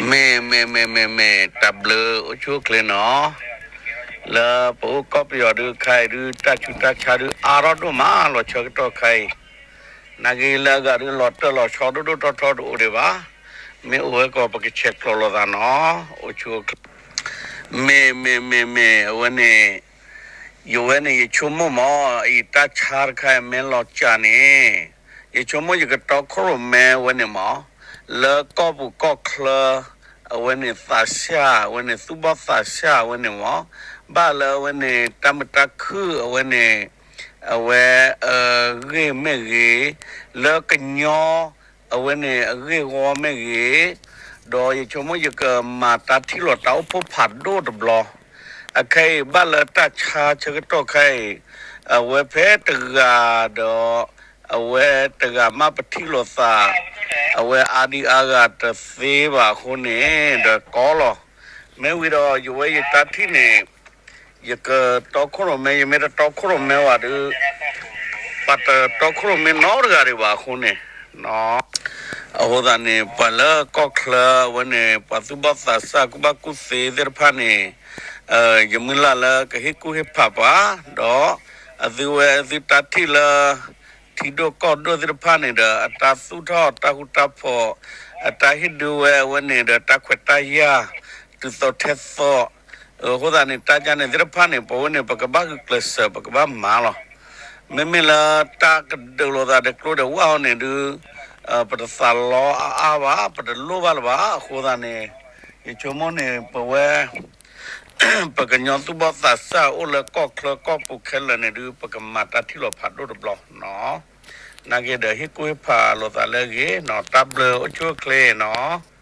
မ့ၢ်မ့ၢ်မ့ၢ်မ့ၢ်မ့ၢ် တၢ်ဘျုးအိၣ်ဆူၣ်အိၣ်ချ့နီၤ, လၢပအိၣ်ကီၢ်ပယီၤဒုးခါအံၤဒုး တၢ်ဆူးတၢ်ဆါဒုးအါထီၣ်ဒိၣ်မးလီၤ ဆၢကတီၢ်ခါအံၤ, နာ်က့လၢအဂၤဒုးလီၤတၢၢ်လီၤဆီဒိၣ်ဒိၣ်ထီထီတအိၣ်ဒံးဘၣ်, မ့ၢ်အိၣ်ဝဲကီးပကဆဲးကျိးလိာ်သးနီၤ, အိၣ်ဆူၣ်အိၣ်ချ့, မ့ၢ်မ့ၢ်မ့ၢ်မ့ၢ် အဝဲန့ၣ် ယဝဲန့ၣ် ယဆိကမိၣ်မး အံၤတၢ်ဆါတခါအံၤမ့ၢ်လီၤစၢ်န့ၣ်, ယဆိကမိၣ်ယကတီခိၣ်ရိၣ်မဲဝဲန့ၣ်မး, လၢကီၢ်ပူၤကီၢ်ချၢ, အဝဲန့ၣ်သးစၢ် အဝဲန့ၣ်သူၣ်ဘီၣ်သးစၢ်အဝဲန့ၣ်မး, ဘၣ်လၢအဝဲန့ၣ် တၢ်မုာ်တၢ်ခုၣ်အဝဲန့ၣ်, အဝဲ, အဂ့ၢ်မ့ၢ်ဂ့ၤ, လၢကညီ, အဝဲန့ၣ်အဂ့ၢ်ဝီမ့ၢ်ဂ့ၤ, ဒီးယဆိကမိၣ်ယကမၤတၢ်ထံၣ်လိာ်တၢ်အိၣ်ဖှိၣ်ဖးဒိၣ်တဘျီ, အခဲအံၤဘၣ်လၢတၢ်ဆါဆၢကတီၢ်ခဲအံၤ, အဝဲဖဲတဂၤဒီး, အဝဲတဂၤမ့ၢ်ပထံၣ်လိာ်သး, အဝဲအါဒံအါဂၤတသ့ဘၣ်အဃိန့ၣ်, ဒီးကီလီၤ, မ့ၢ်ဝံၤဒီးယဝဲယတၢ်ထံၣ်န့ၣ်, ယကတီခိၣ်ရိၣ်မဲ ယမ့ၢ်တတီခိၣ်ရိၣ်မဲဘၣ်ဒီး, ပှၤတတီခိၣ်ရိၣ်မဲနီတဂၤဒံးဘၣ်အဃိန့ၣ်, အဃိသတးန့ၣ် ပှၤလၢကီၢ်ချၢအဝဲန့ၣ် ပှၤသူၣ်ဘီၣ်သးစၢ်ကူၣ်ဘၣ်ကူၣ်သ့သ့ၣ်တဖၣ်န့ၣ်, ယမုၢ်လၢ်လၢကဟ့ၣ်ကူၣ်ဟ့ၣ်ဖးပှၤ, ဒီးအသုဝဲသုတၢ်ထံၣ်လၢ ထံဒိၣ်ကီၢ်ဒိၣ်သ့ၣ်တဖၣ်န့ၣ်ဒီး အတၢ်သူၣ်ထီၣ်တၢ်ဃူတၢ်ဖိး, အတၢ်ဟ့ၣ်ဒုးဝဲအဝဲန့ၣ်ဒီး တၢ်ခွဲးတၢ်ယာ်, တုၤသိးထဲသိး, အဃိသတးန့ၣ် တၢ်ယါန့ၣ်သ့ၣ်တဖၣ်န့ၣ် ပဝဲန့ၣ် ပကဘၣ်ဂုာ်ကျဲးစၢး ပကဘၣ်မၤလီၤ. မ့မ့ၢ်လၢတၢ်ကဒုးလိာ်သးဒီးကျိဒီးဝၣ်အီၤန့ၣ်ဒုး, ပတသးလီအါအါဘၣ်, ပတလိၣ်ဘၣ်လၢၤဘၣ်. အဃိသတးန့ၣ်, ယဆိကမိၣ်န့ၣ် ပဝဲ ပကညီသူၣ်ဘီၣ်သးစၢ်အိၣ်လၢကီၢ်ချၢကီၢ်ပူၤခဲလၢာ်န့ၣ်ဒုး ပကမၤတၢ်ထံၣ်လိာ်ဖးဒိၣ်တဘျီနီၤ. နာ်က့ဒီးဟ့ၣ်ကူၣ်ဟ့ၣ်ဖးလိာ်သးလၢအဂ့ၤနီၤ, တၢ်ဘျုးအိၣ်ဆူၣ်အိၣ်ချ့နီၤ.